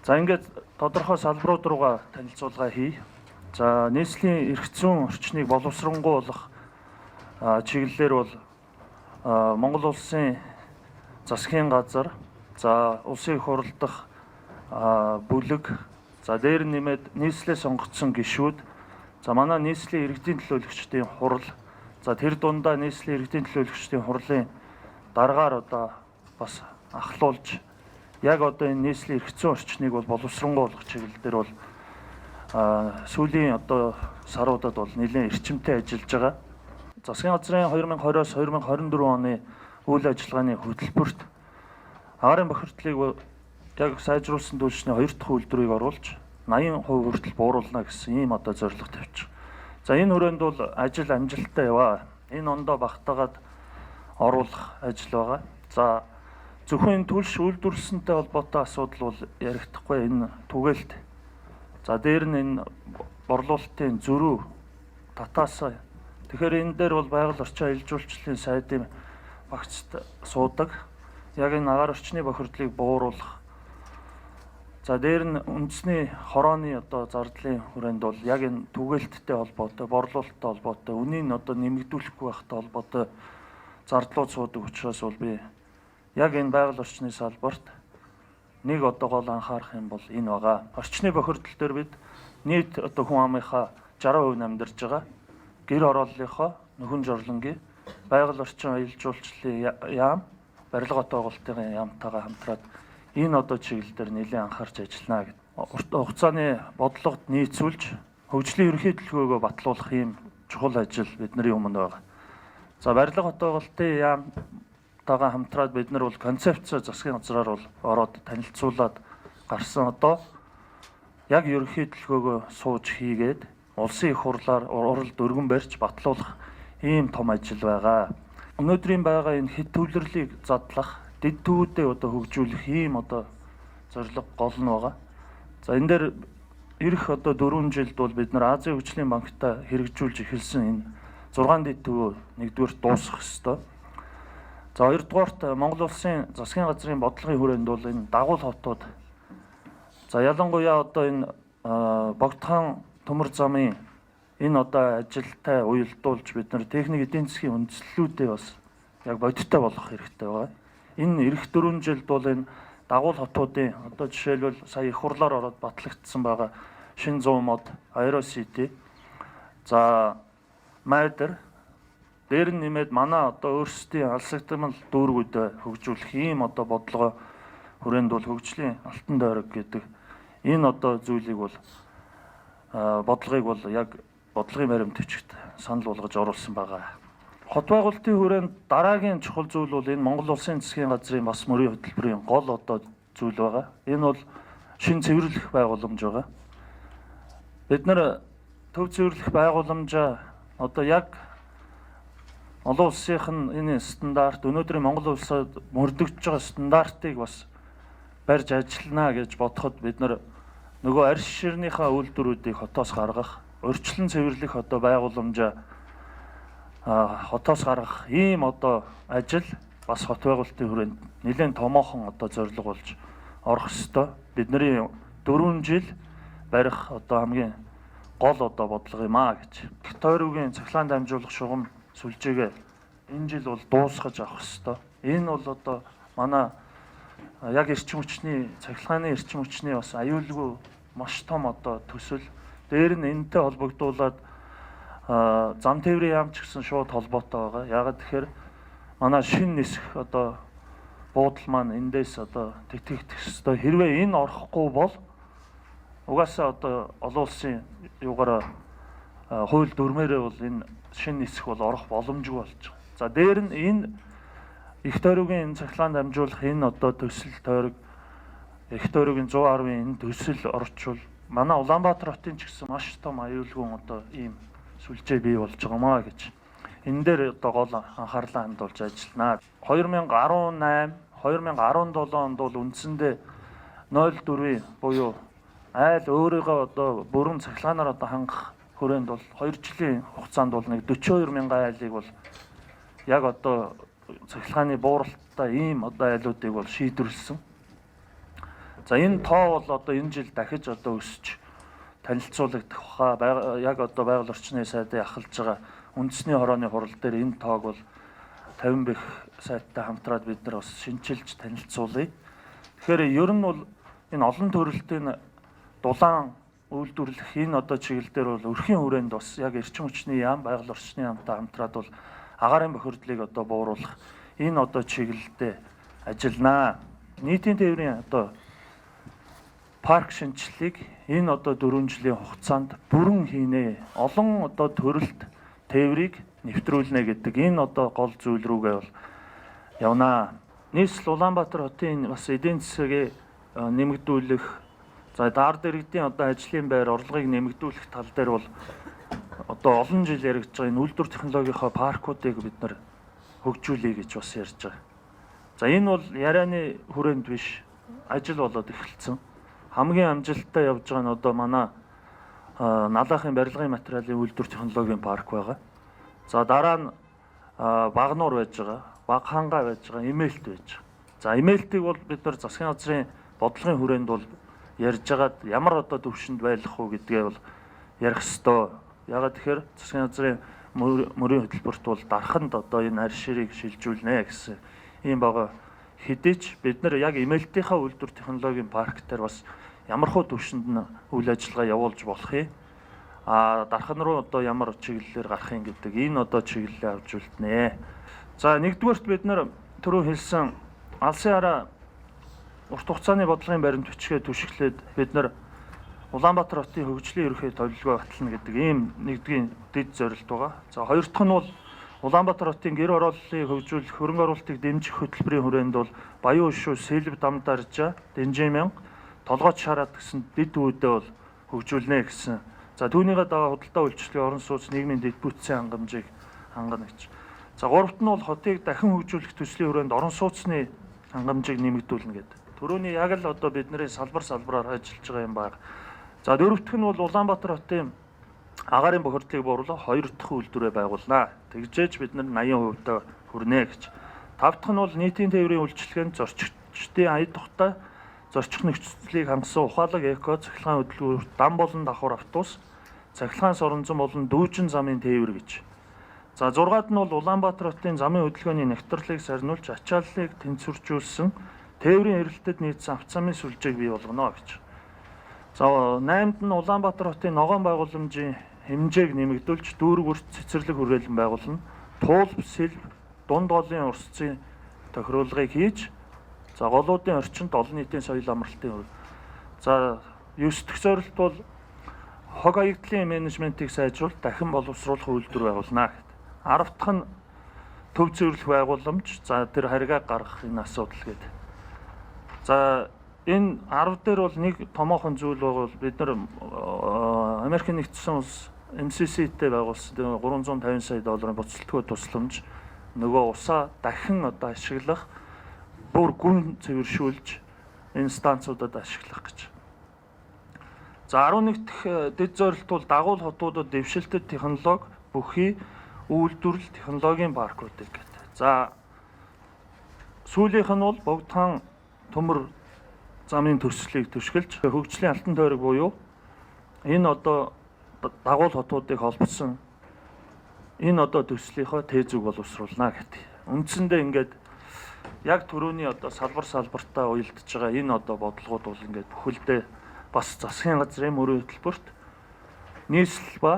За, ингээд тодорхой салбарууд руугаа танилцуулга хий. За, нийслэлийн эрх зүйн орчныг боловсронгуйлах чиглэлээр бол Монгол улсын засгийн газар, за, улсын их хурал дахь бүлэг, за, дээр нэмээд нийслэлээ сонгогдсон гишүүд, за, манай нийслэлийн иргэдийн төлөөлөгчдийн хурал, за, тэр дундаа нийслэлийн иргэдийн төлөөлөгчдийн хурлын даргаар одоо бас ахлуулж яг одоо энэ нийслэлийн эрх зүйн орчныг бол боловсронгуйлах чиглэл дээр бол сүүлийн одоо саруудад бол нэлээд эрчимтэй ажиллаж байгаа. Засгийн газрын 2020-оос 2024 оны үйл ажиллагааны хөтөлбөрт агаарын бохирдлыг яг сайжруулсан түлшний хоёр дахь үйлдвэрийг оруулж 80% хүртэл бууруулна гэсэн ийм одоо зорилго тавьчих. За, энэ хүрээнд бол ажил амжилттай яваа. Энэ ондоо багтаагаад оруулах ажил байгаа. За, зөвхөн энэ түлш үйлдвэрлэсэнтэй холбоотой асуудал бол ярихдаггүй, энэ түгээлт. За, дээр нь энэ борлуулалтын зөрүү татаасаа. Тэгэхээр энэ дээр бол байгаль орчин аялал жуулчлалын сайдын багцд суудаг. Яг энэ агаар орчны бохирдлыг бууруулах. За, дээр нь үндэсний хорооны одоо зардлын хүрээнд бол яг энэ түгээлттэй холбоотой, борлуулалттай холбоотой, үнийг одоо нэмэгдүүлэхгүй байхтай холбоотой зардлууд суудаг учраас бол би яг энэ байгаль орчны салбарт нэг одоо гол анхаарах юм бол энэ байгаа. Орчны бохирдол дээр бид нийт одоо хүн амынхаа 60% амьдарч байгаа. Гэр хорооллынхоо, нөхөн жорлонгийн, байгаль орчин аялал жуулчлалын яам, барилга отооголтын яамтайгаа хамтраад энэ одоо чиглэл дээр нэлээд анхаарч ажиллана гэдэг. Урт хугацааны бодлогод нийцүүлж хөгжлийн ерөнхий төлөвлөгөөгөө батлуулах ийм чухал ажил бидний өмнө байгаа. За, барилга отооголтын яамтайгаа хамтраад бид нар бол концепц засгийн газраар бол ороод танилцуулаад гарсан. Одоо яг ерөнхий төлөвлөгөөгөө сууж хийгээд улсын их хурлаар уралд өргөн барьж батлуулах ийм том ажил байгаа. Өнөөдрийн байгаа энэ хэт төвлөрлийг задлах, дэд төвүүдээ одоо хөгжүүлэх ийм одоо зорилго гол нь байгаа. За, энэ дээр ирэх одоо 4 жилд бол бид нар Азийн хөгжлийн банктай хэрэгжүүлж эхэлсэн энэ 6 дэд төвөө нэгдүгээр дуусгах ёстой. За, хоёрдугаарт Монгол улсын засгийн газрын бодлогын хүрээнд бол энэ дагуул хотууд, за, ялангуяа одоо энэ Богдхан төмөр замын энэ одоо ажилтай уялдуулж бид нар техник эдийн засгийн үндслүүдээ бас яг бодиттой болгох хэрэгтэй байгаа. Энэ ирэх 4 жилд бол энэ дагуул хотуудын одоо жишээлбэл сая их хурлаар ороод батлагдсан байгаа Шинэ 100 мод, Аэро Сити, за, Майдар, дээр нь нэмээд манай одоо өөрсдийн алсагдмал дүүргүүдэд хөгжүүлэх ийм одоо бодлогоо хүрээнд бол хөгжлийн алтан тойрог гэдэг энэ одоо зүйлийг бол бодлогыг бол яг бодлогын баримт бичигт санал болгож оруулсан байгаа. Хот байгуулалтын хүрээнд дараагийн чухал зүйл бол энэ Монгол улсын засгийн газрын бас мөрийн хөтөлбөрийн гол одоо зүйл байгаа. Энэ бол шинэ цэвэрлэх байгууламж байгаа. Бид нар төв цэвэрлэх байгууламжаа одоо яг олон улсынх нь энэ стандарт, өнөөдрийн Монгол улсад мөрдөгдөж байгаа стандартыг бас барьж ажиллана гэж бодоход бид нар нөгөө арьс ширнийхаа үйлдвэрүүдийг хотоос гаргах, урьдчилан цэвэрлэх одоо байгууламжаа хотоос гаргах ийм одоо ажил бас хот байгуулалтын хүрээнд нэлээд томоохон одоо зорилго болж орох ёстой. Бидний 4 жил барих одоо хамгийн гол одоо бодлого юм а гэж. Тойрогын цахилгаан дамжуулах шугам сүлжээгээ энэ жил бол дуусгаж авах ёстой. Энэ бол одоо манай яг эрчим хүчний цахилгааны эрчим хүчний бас аюулгүй маш том одоо төсөл. Дээр нь энэтэй холбогдуулаад зам тээврийн яам ч гэсэн шууд холбоотой байгаа. Яагаад тэгэхээр манай шинэ нисэх одоо буудал маань эндээс одоо тэтгэгдэх ёстой. Хэрвээ энэ орохгүй бол угаасаа одоо олон улсын юугаараа хууль дүрмээрээ бол энэ шинэ нисэх бол орох боломжгүй болж байгаа. За, дээр нь энэ их тойргийн энэ цахилгаан дамжуулах энэ одоо төсөл тойрог, их тойргийн 110-ын энэ төсөл орчвол манай Улаанбаатар хотын ч гэсэн маш том аюулгүй одоо ийм сүлжээ бий болж байгаа маа гэж. Энэ дээр одоо гол анхаарлаа хандуулж ажиллана. 2018 2017 онд бол үндсэндээ 0.4-ийн буюу айл өөрийгөө одоо бүрэн цахилгаанаар одоо хангах хүрээнд бол 2 жилийн хугацаанд бол нэг 42 мянган айлыг бол яг одоо цахилгааны бууралттай ийм одоо айлуудыг бол шийдвэрлэсэн. За энэ тоо бол одоо энэ жил дахиж одоо өсөж танилцуулагдах баха. Яг одоо байгаль орчны сайдын ахалж байгаа үндэсний хорооны хурал дээр энэ тоог бол 50 бэх сайттай хамтраад бид нар бас шинчилж танилцуулъя. Тэгэхээр ер нь бол энэ олон төрөлтийн дулаан үйлдвэрлэх энэ одоо чиглэл дээр бол өрхийн хүрээнд бас яг эрчим хүчний яам, байгаль орчны яамтай хамтраад бол агаарын бохирдлыг одоо бууруулах энэ одоо чиглэлдээ ажилланаа. Нийтийн тээврийн одоо парк шинэчлэлийг энэ одоо 4 жилийн хугацаанд бүрэн хийнэ. Олон одоо төрөлт тээврийг нэвтрүүлнэ гэдэг энэ одоо гол зүйл рүүгээ бол явнаа. Нийслэл Улаанбаатар хотын бас эдийн засгийг нэмэгдүүлэх, за даар дэргэдийн одоо ажлын байр орлогыг нэмэгдүүлэх тал дээр бол одоо олон жил яригдж байгаа энэ үйлдвэр технологийнхоо паркуудыг бид нар хөгжүүлье гэж бас ярьж байгаа. За энэ бол ярианы хүрээнд биш, ажил болоод эхэлсэн. Хамгийн амжилттай явж байгаа нь одоо манай Налаахын барилгын материалын үйлдвэр технологийн парк байгаа. За дараа нь Багнуур байж байгаа, Багханга байж байгаа, Эмээлт байж байгаа. За Эмээлтийг бол бид нар засгийн газрын бодлогын хүрээнд бол ярьж байгаад ямар одоо төвшөнд байлгах уу гэдгээ бол ярих ёстой. Ягаад тэгэхээр засгийн газрын мөрийн хөтөлбөрт бол дарханд одоо энэ арширыг шилжүүлнэ гэсэн ийм байгаа. Хэдий ч бид нар яг Эмээлтийнхаа үйлдвэр технологийн парк дээр бас ямархуу төвшөнд нь үйл ажиллагаа явуулж болох юм. А дархан руу одоо ямар чиглэлээр гарах юм гэдэг энэ одоо чиглэлээ авч үлднэ. За нэгдүгээрт бид нар түрүү хэлсэн алсын хараа урт хугацааны бодлогын баримт бичгээ түшиглээд бид нар Улаанбаатар хотын хөгжлийн ерөнхий товлогоо батлана гэдэг ийм нэгдгийн дэд зорилт байгаа. За хоёр дахь нь бол Улаанбаатар хотын гэр хорооллыг хөгжүүлэх, хөрөнгө оруулалтыг дэмжих хөтөлбөрийн хүрээнд бол Баян өшөө, Сэлб Дамдаржаа, Дэнжимянга, Толгойч шараад гэсэн дэд үүдээ бол хөгжүүлнэ гэсэн. За түүнийгээ дагаа худалдаа үйлчлэгийн орон сууц нийгмийн дэд бүтцийн хангамжийг хангана гэж. За гуравт нь бол хотыг дахин хөгжүүлэх төслийн хүрээнд орон сууцны хангамжийг нэмэгдүүлнэ гэдэг. Төрөний яг л одоо бидний салбар салбараар ажиллаж байгаа юм байна. За дөрөвдөх нь бол Улаанбаатар хотын агаарын бохирдлыг бууруулах хоёр дахь үйлдвэрээ байгуулнаа. Тэгжээж бид нар 80% та хүрнэ гэж. Тав дахь нь бол нийтийн тээврийн үйлчилгээнд зорчигчдын ая тухтай зорчих нөхцөлийг хангасан ухаалаг эко цахилгаан хөдөлгүүр дам болон давхар автобус, цахилгаан соронзон болон дүүжин замын тээвэр гэж. За зургаад нь бол Улаанбаатар хотын замын хөдөлгөөний нягтралыг сарниулж ачааллыг тэнцвэржүүлсэн тээврийн эрэлтэд нийцсэн авцамын сүлжээг бий болгоно гэж. За 8-нд нь Улаанбаатар хотын ногоон байгууламжийн хэмжээг нэмэгдүүлж дүүрэг бүрт цэцэрлэг хүрээлэн байгуулна. Туулб, сэлб, дунд голын урсцын тохируулгыг хийж за голуудын орчинд олон нийтийн соёл амралтын үр. За 9 дэх зорилт бол хог аягдлын менежментийг сайжруулах, дахин боловсруулах үйлдвэр байгуулна гэдэг. 10 дахь нь төв цэвэрлэх байгууламж, за тэр харьгаа гаргах энэ асуудал гэдэг. За энэ 10 дээр бол нэг томоохон зүйл байгаа бол бид нар Америкийн нэгдсэн улс MCC-тэй байгуулсан 350 сая долларын буцалтгүй тусламж нөгөө усаа дахин одоо ашиглах, бүр гүн цэвэршүүлж энэ станцуудад ашиглах гэж. За 11 дахь дэд зорилт бол дагуул хотуудад дэвшилтэт технологи бүхий үйлдвэрлэл технологийн паркуудыг гэдэг. За сүүлийнх нь бол Богдхан төмөр замын төслийг түшгэлж хөгжлийн алтан тойрог буюу энэ одоо дагуул хотуудыг холбосон энэ одоо төслийнхөө тээзүг боловсруулна гэдэг. Үндсэндээ ингээд яг түрүүний одоо салбар салбартаа уялдж байгаа энэ одоо бодлогууд бол ингээд бүхэлдээ бас засгийн газрын мөрийн хөтөлбөрт нийслэл ба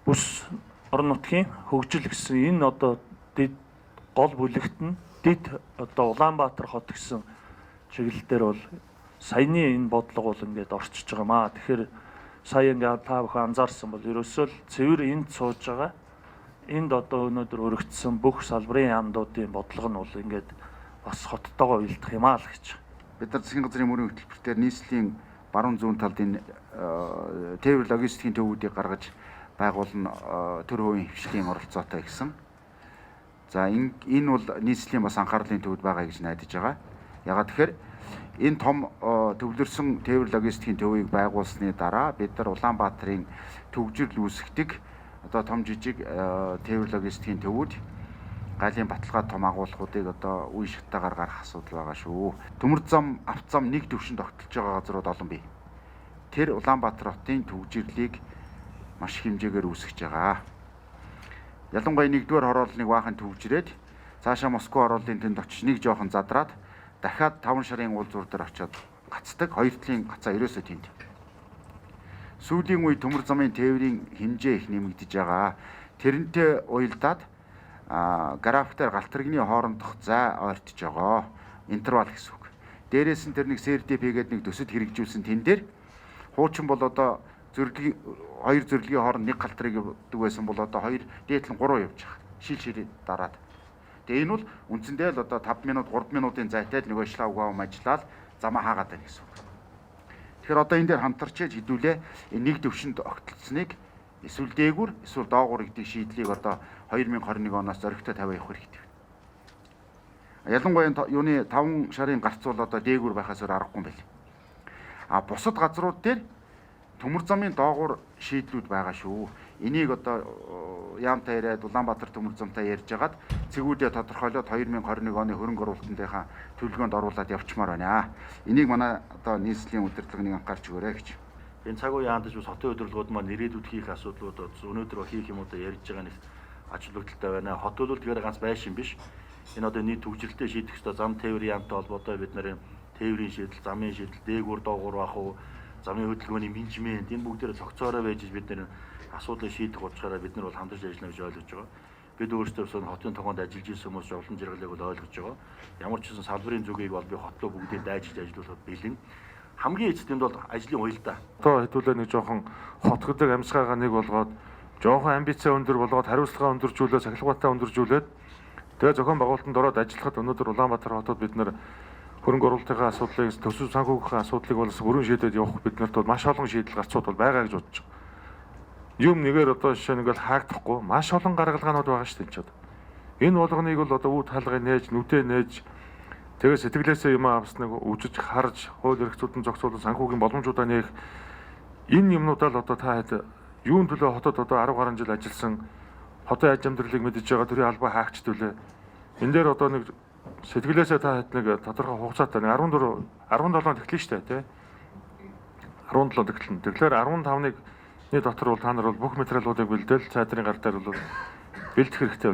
бүс орон нутгийн хөгжил гэсэн энэ одоо дэд гол бүлэгт нь дэд одоо Улаанбаатар хот гэсэн чиглэл дээр бол саяны энэ бодлого бол ингээд орчиж байгаа маа. Тэгэхээр сая ингээд та бүхэн анзаарсан бол ерөөсөө л цэвэр энд сууж байгаа энд одоо өнөөдөр өргөцсөн бүх салбарын яамдуудын бодлого нь бол ингээд бас хоттойгоо уялдах юм аа л гэж. Бид нар засгийн газрын мөрийн хөтөлбөртөөр нийслэлийн баруун зүүн талд энэ тээвэр логистикийн төвүүдийг гаргаж байгуулна, төр хувийн хвшлийн оролцоотой гэсэн. За энэ бол нийслэлийн бас анхаарлын төвд байгаа гэж найдаж байгаа. Ягаад тэгэхээр энэ том төвлөрсөн тээвэр логистикийн төвийг байгуулсны дараа бид нар Улаанбаатарын төгжрөл үүсгдэг одоо том жижиг тээвэр логистикийн төвүүд Галын баталгаа том агуулгуудыг одоо үе шаттайгаар гаргах асуудал байгаа шүү. Төмөр зам, авт зам нэг төвшөнд огтлж байгаа газрууд олон бий. Тэр Улаанбаатар хотын түгжирлийг маш их хэмжээгээр үүсгэж байгаа. Ялангуяа 1-р хорооллыг баахан түгжрээд цаашаа Москва хорооллын тэнд очиж нэг жоохон задраад дахиад 5 шарын уулзуур дээр очиод гацдаг. Хоёр талын гацаа ерөөсөө тэнд. Сүүлийн үе төмөр замын тээврийн хэмжээ их нэмэгдэж байгаа. Тэрнтэй уялдаад графиктаар галт тэрэгний хоорондох зай ойртож байгаа. Интервал гэсэн үг. Дээрээс нь тэр нэг CRDP гэдэг нэг төсөд хэрэгжүүлсэн тэн дээр хуучин бол одоо зөвлөгийн хоёр зөвлөгийн хооронд нэг галт тэрэг явдаг байсан бол одоо хоёр дээдл нь 3 явж байгаа. Шил ширээ дараад. Тэгээ энэ бол үндсэндээ л одоо 5 минут 3 минутын зайтай л нөгөө шлагбаум ажиллаад замаа хаагаад байна гэсэн үг. Тэгэхээр одоо энэ дээр хамтарч ээж хэдүүлээ нэг төвшөнд огтлцсныг эсвэл дээгүр эсвэл доогуур гэдэг шийдлийг одоо 2021 оноос зоригтой тавиа явах хэрэгтэй. Ялангуяа юуны 5 шарын гарц бол одоо дээгүр байхаас өөр аргагүй юм байна. А бусад газрууд дээр төмөр замын доогуур шийдлүүд байгаа шүү. Энийг одоо яамтай яриад Улаанбаатар төмөр замтай ярьж хагаад цэгүүдээ тодорхойлоод 2021 оны хөрөнгө оруулалтынхаа төлөвлөгөөнд оруулаад явчмаар байна. Энийг манай одоо нийслэлийн удирдлага нэг анхаарч өгөөрэй гэж. Энэ цаг үеийн хандаж бас хотын удирдлагууд маань ирээдүйд хийх асуудлууд өнөөдөр хийх юмудаа ярьж байгаа нэг ач холбогдолтой байна. Хот бол тэгэхээр ганц байшин биш. Энэ одоо нийт төвжирэлтэд шийдэх ёстой зам тээврийн яамтай холбоотой бид нарын тээврийн шийдэл, замын шийдэл, дээгүүр доогуур байх уу, замын хөдөлгөөний менежмент энэ бүгдээр цогцоороо байж бид нэр асуудлыг шийдэх учраараа бид нар бол хамтарч ажиллана гэж ойлгож байгаа. Бид өөрсдөө бас хотын тогоонд ажиллаж исэн хүмүүс улам жаргалыг бол ойлгож байгаа. Ямар ч гэсэн салбарын зүгийг бол би хотлоо бүгдийг дайжиж ажиллуулахад бэлэн. Хамгийн эцэст энд бол ажлын уялдаа. Одоо хэдүүлээ нэг жоохон хот гэдэг амьсгаагаа нэг болгоод жоохон амбицаа өндөр болгоод хариуцлага өндөржүүлээд сахилгатаа өндөржүүлээд тэгээ зохион байгуулалтанд ороод ажиллахад өнөөдөр Улаанбаатар хотод бид нар хөрөнгө оруулалтын асуудлыг төсөв санхүүгийн асуудлыг бол бүрэн шийдээд явах биднэрт бол маш олон шийдэл гарцууд бол байгаа гэж бодож байгаа. Юм нэгээр одоо жишээ нь ингээл хаагдахгүй маш олон гаргалгаанууд байгаа шүү дээ энэ ч. Энэ болгоныг бол одоо үе талгыг нээж, нүдээ нээж тэгээ сэтгэлээсээ юм авсныг үжиж харж хууль эрх зүйн зохицуулан санхүүгийн боломжуудаа нээх энэ юмнуудаа л одоо та хэд юун төлөө хотод одоо 10 гаруй жил ажилласан хотын аж амьдралыг мэдэж байгаа төрийн албан хаагч төлөө энэ дээр одоо нэг сэтгэлээсээ та хэд нэг тодорхой хугацаатай нэг 14 17 тэглэн штэ тий 17 тэглэн. Тэгэхээр 15-ны дотор бол та нар бол бүх материалуудыг бэлдээл цайдрын гар дээр бол бэлдэх хэрэгтэй.